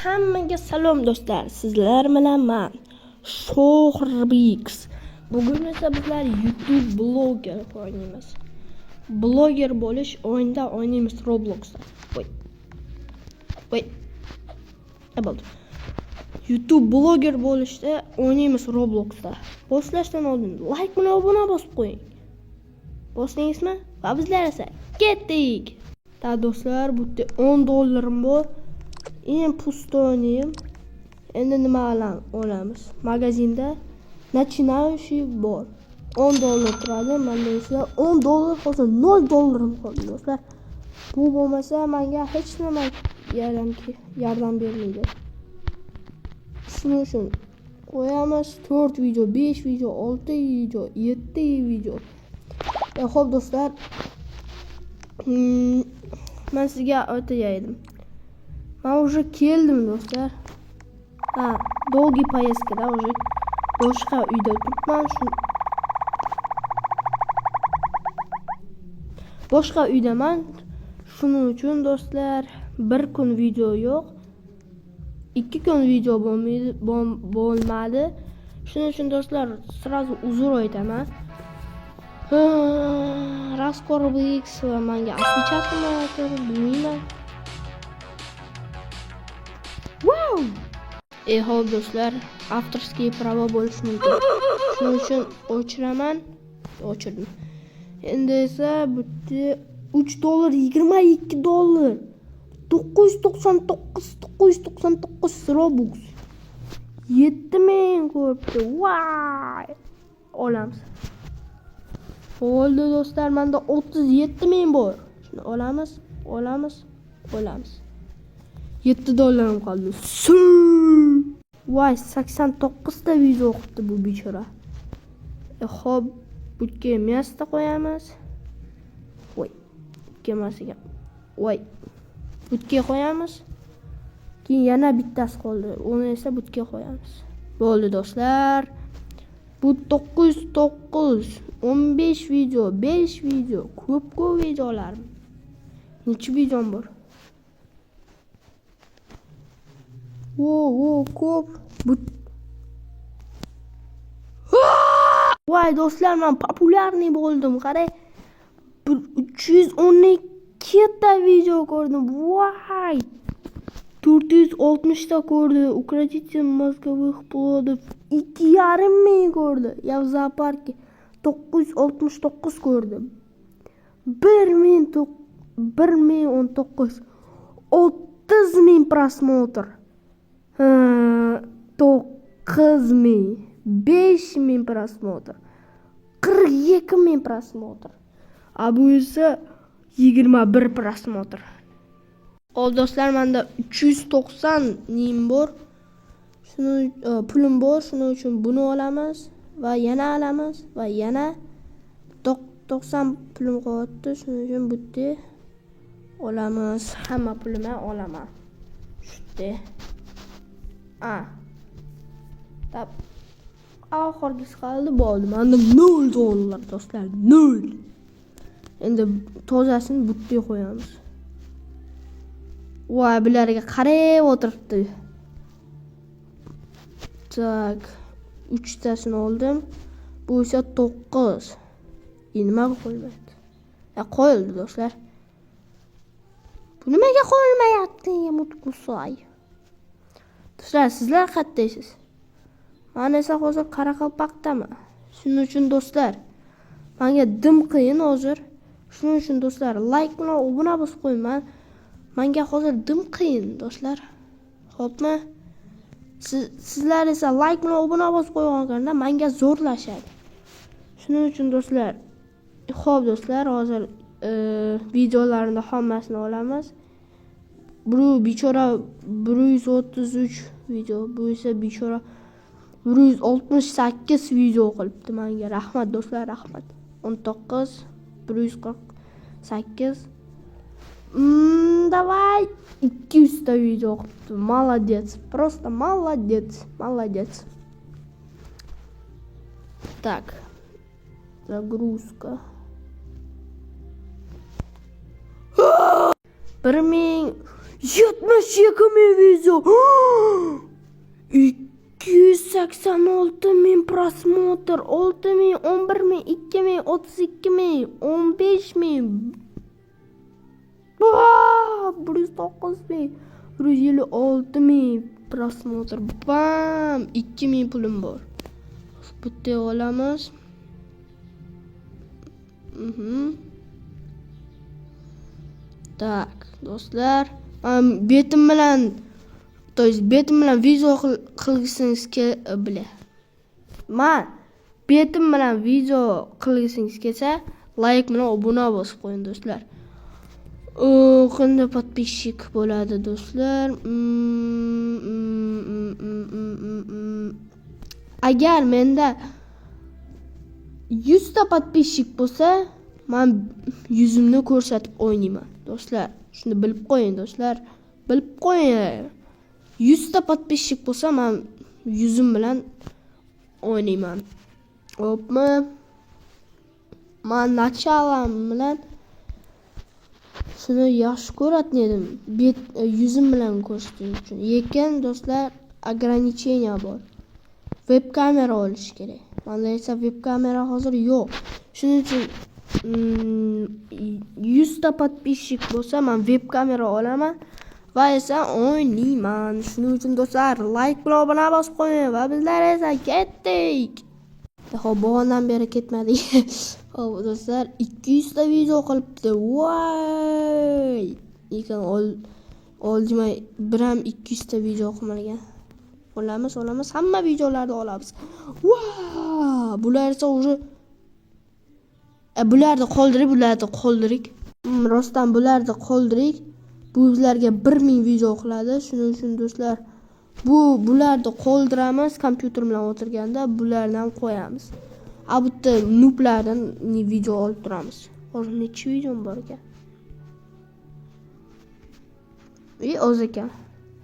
Hammaga salom do'stlar. Sizlar bilan man Shohrbix. Bugun esa bizlar YouTube bloger o'ynaymiz. Bloger bo'lish o'yinda o'ynaymiz Robloxda. Voy. Voy. Bo'ldi. YouTube bloger bo'lishda o'ynaymiz Robloxda. Boshlashdan oldin like bilan obuna bosib qo'ying. Bosdingizmi? Va bizlar esa ketdik. Ta do'stlar, bu yerda 10 dollarim bor. Eng пустой o'ynayim. Endi nima olamiz? Magazinda начинающий bor. 10 dollar turadi. Menda esa 10 dollar hozir 0 dollarim qoldi do'stlar. Bu bo'lmasa menga hech nima yordam bermaydi. Shuning uchun qo'yamiz 4 video, 5 video, 6 video, 7 video. Xo'p do'stlar, men sizga aytaydim. Men уже keldim do'stlar. Ha, долгий поездка da уже boshqa uyda turibman. Shu boshqa uydaman. Shuning uchun do'stlar, bir kun video yo'q. 2 kun video bo'lmaydi, bo'lmadi. Shuning uchun do'stlar, сразу uzr aytaman. Raskorbix va menga отвечать qilmayapti, bilmayman. Wow! Xo'p do'stlar, авторский права bo'lishi mumkin. Shuning uchun o'chiraman. O'chirdim. Endi esa bu yerda 3 dollar 22 dollar 999 999 Robux. 7000 ko'ribdi. Vay! Olamiz. Bo'ldi do'stlar, menda 37 000 bor. Shuni olamiz, olamiz, olamiz. 7 dollarim qoldi. Voy, 89 ta video o'qibdi bu bechora. Xo'p, bu yerga место qo'yamiz. Voy, bu yerga emas ekan. Voy. Bu yerga qo'yamiz. Keyin yana bittasi qoldi. Uni esa bu yerga qo'yamiz. Bo'ldi do'stlar. Bu 909, 15 video, 5 video, ko'p-ko'p videolarim. Necha videom bor? Wo, ko'p. Bu Voy do'stlar, men популярный bo'ldim. Qarang. 312 ta video ko'rdim. Voy! 460 ta ko'rdi. Укротитель мозговых плодов 2,5 ming ko'rdi. Я в зоопарке 969 ko'rdi. 1000 1019 30 ming просмотр. 9 ming, 5 ming просмотр, 42 ming просмотр. A bu esa 21 просмотр. Hop do'stlar, menda 390 ning bor. Shuni pulim bor, shuning uchun buni olamiz va yana olamiz va yana 90 pulim qolyapti. Shuning uchun bu yerda olamiz. Hamma pulimni olaman. Shu yerda. A. Tap. Oxirgisi qoldi, bo'ldi. Menda 0 dollar do'stlar, 0. Endi tozasini bu yerga qo'yamiz. Voy, bularga qarab o'tiribdi. Tak, 3 tasini oldim. Bu esa 9. Nimaga qo'yilmayapti? Ya qo'yildi do'stlar. Bu nimaga qo'yilmayapti? Mutkusay. Do'stlar, sizlar qayerdasiz? Men esa hozir Qoraqalpoqdaman. Shuning uchun do'stlar, menga dim qiyin hozir. Shuning uchun do'stlar, like bilan obuna bosib qo'ying. Menga hozir dim qiyin do'stlar. Xo'pmi? Sizlar esa like bilan obuna bosib qo'yganda menga zo'rlashadi. Shuning uchun do'stlar, xo'p do'stlar, hozir videolarimni hammasini olamiz. Bu bechora 133 video, bu esa bechora 168 video qilibdi menga. Rahmat do'stlar, rahmat. 19 148. Давай 200 ta video qilibdi. Молодец. Просто молодец. Молодец. Так. Загрузка. 1000 72 ming video. 286 ming просмотр, 6 ming, 11 ming, 2 ming, 32 ming, 15 ming. 109 ming, 156 ming просмотр. Bam! 2 ming pulim bor. Bitta olamiz. Так, do'stlar, betim bilan, то есть betim bilan video qilgisingiz bile. Man betim bilan video qilgisingiz kelsa, like bilan obuna bosib qo'ying do'stlar. Qanday подписчик bo'ladi do'stlar? Agar menda 100 ta подписчик bo'lsa, men yuzimni ko'rsatib o'ynayman do'stlar. Shuni bilib qo'ying do'stlar. Bilib qo'ying. 100 ta подписчик bo'lsa, men yuzim bilan o'ynayman. Xo'pmi? Men nachalam bilan shuni yaxshi ko'ratin edim. Bet yuzim bilan ko'rsatish uchun. Lekin do'stlar, ограничение bor. Web kamera olish kerak. Menda esa web kamera hozir yo'q. Shuning uchun 100 ta подписчик bo'lsa, men web kamera olaman va esa o'ynayman. Shuning uchun do'stlar, like bilan obuna bosib qo'ying va bizlar esa ketdik. Xo'p, bog'ondan beri ketmadik. Xo'p, do'stlar, 200 ta video qilibdi. Voy! Lekin oldimay bir ham 200 ta video qilmagan. Olamiz, olamiz, hamma videolarni olamiz. Voy! Bular esa уже bularni qoldirib, bularni qoldirik. Rostdan bularni qoldirik. Bu bizlarga 1000 video qiladi. Shuning uchun do'stlar, bularni qoldiramiz, kompyuter bilan o'tirganda bularni ham qo'yamiz. A bu yerda nooblardan video olib turamiz. Hozir necha videom bor ekan? Oz ekan.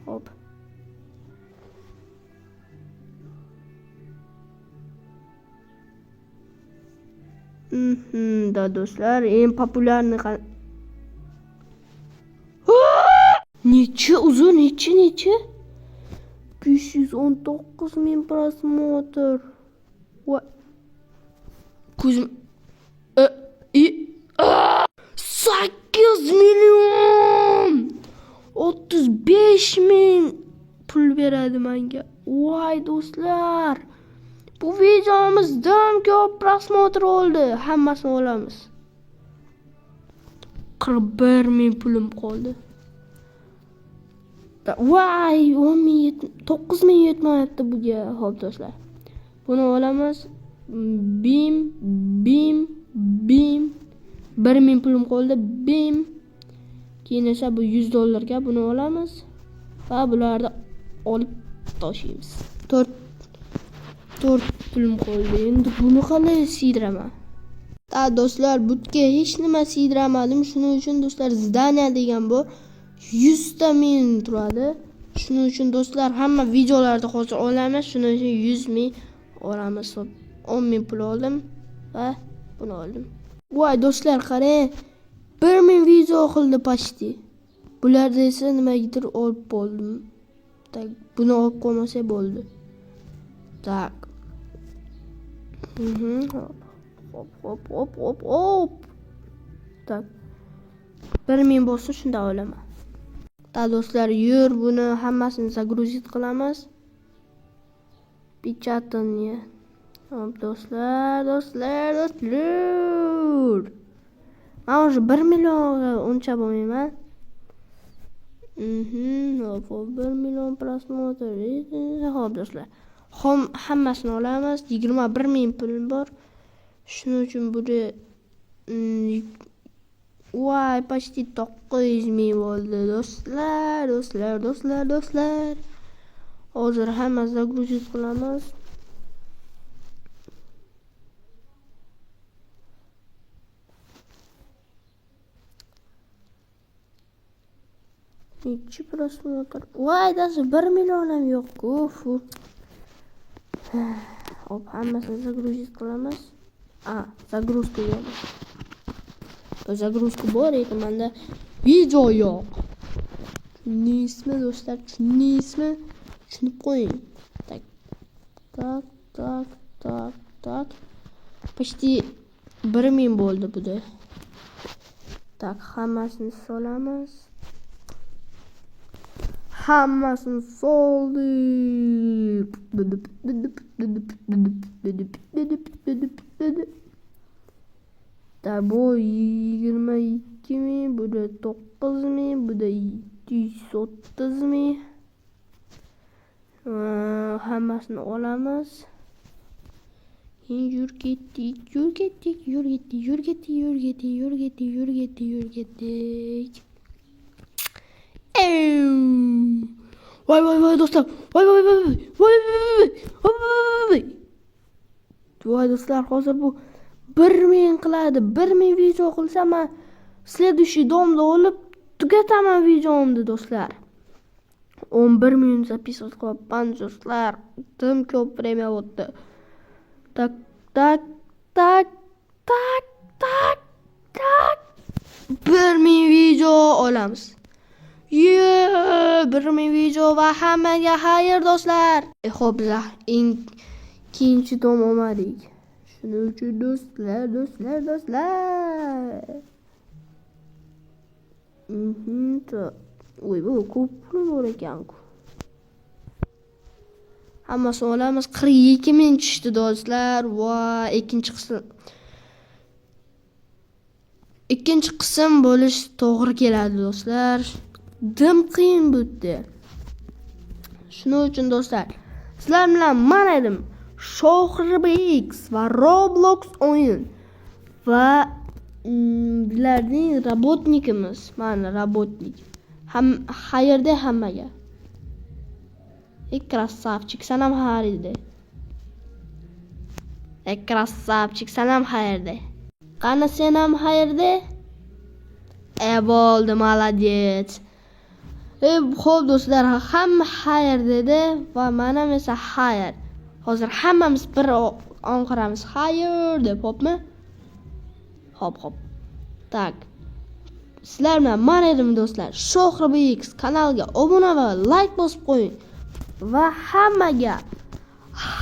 Hop. Da do'stlar, eng populyarni necha uzun, necha? 519 ming просмотр. Va ko'zim 8 million 35 ming pul beradi menga. Voy do'stlar, bu videomizdan ko'p просмотр oldi. Hammasini olamiz. 41 ming pulim qoldi. Voy, 9 ming yetmayapti buga. Xo'p do'stlar, buni olamiz. Bim bim bim 1 ming pulim qoldi. Bim. Keyin esa bu $100 ga buni olamiz va bularni olib toshlaymiz. 4 pulim qoldi. Endi buni qalay siydiraman? Ta do'stlar, butga hech nima siydiramadim. Shuning uchun do'stlar, zdaniya degan bor. 100 ta ming turadi. Shuning uchun do'stlar, hamma videolarda hozir olamiz. Shuning uchun 100 ming olamiz. 10 ming pul oldim va buni oldim. Voy do'stlar, qarang. 1000 video qildi почти. Bularda esa nimagadir olib bo'ldim. Tak, buni olib qo'ymasak bo'ldi. Tak. Hop hop hop hop hop. Tak. 1000 bo'lsa shunda olaman. Ta do'stlar, yur buni hammasini загрузить qilamiz. Печатание. Hop do'stlar, do'stlar, do'stlar. Men уже 1 millionga uncha bo'lmayman. Hop, 1 million просмотр. Hop do'stlar. Hammasini olamiz. 21 ming pulim bor. Shuning uchun buni voy, почти 900 ming bo'ldi do'stlar, do'stlar, do'stlar, do'stlar. Hozir hammasini загрузить qilamiz. Nechi просмотр? Voy, даже 1 million ham yo'q-ku. Fu. Hop, hammasini загрузить qilamiz. Загрузка yo'q. Загрузка bor, lekin menda video yo'q. Tushundingizmi, do'stlar? Tushundingizmi? Tushunib qo'ying. Так. Так, так, так, так. Почти 1000 bo'ldi buda. Так, hammasini solamiz. Hammasini soldik. Так, bu 22 000, bu da 9000, bu da 730 000. Hammasini olamiz. Keyin yur ketdik, yur ketdik, yur ketdik, yur ketdik, yur ketdik, yur ketdik, yur ketdik, yur ketdik. Ew. Voy, voy, voy, do'stlar. Voy, voy, voy, voy, voy, voy, voy, voy. Voy, do'stlar, hozir bu 1000 qiladi. 1000 video qilsam, man следующий дом da olib tugataman videomni, do'stlar. 11 minut записывать qilyapman, do'stlar. Dim ko'p время o'tdi. Так, так, так, так, так, так. 1000 video olamiz. Ye, 1000 video va hammaga xayr, do'stlar. Xo'p, biz eng ikkinchi дом olmadik. Shuning uchun, do'stlar, do'stlar, do'stlar. Voy, bu ko'p pul bor ekan-ku. Hammasini olamiz. 42 ming tushdi, do'stlar. Va ikkinchi qism, ikkinchi qism bo'lish to'g'ri keladi, do'stlar. Dim qiyin bu yerda. Shuning uchun, do'stlar, sizlar bilan man edim Shohribx va Roblox o'yin va bizlarning работник imiz, mana работник. Ham xayrda hammaga. Ey, красавчик, san ham xayrda. Ey, красавчик, san ham xayrda. Qani, sen ham xayrda? E, bo'ldi, молодец. E, xo'p, do'stlar, hamma xayr dedi va man ham esa xayr. Hozir hammamiz bir onqiramiz xayr deb, xo'pmi? Xo'p, xo'p. Так. Sizlar bilan man edim, do'stlar. Shohribx kanaliga obuna va like bosib qo'ying. Va hammaga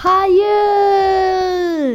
xayr!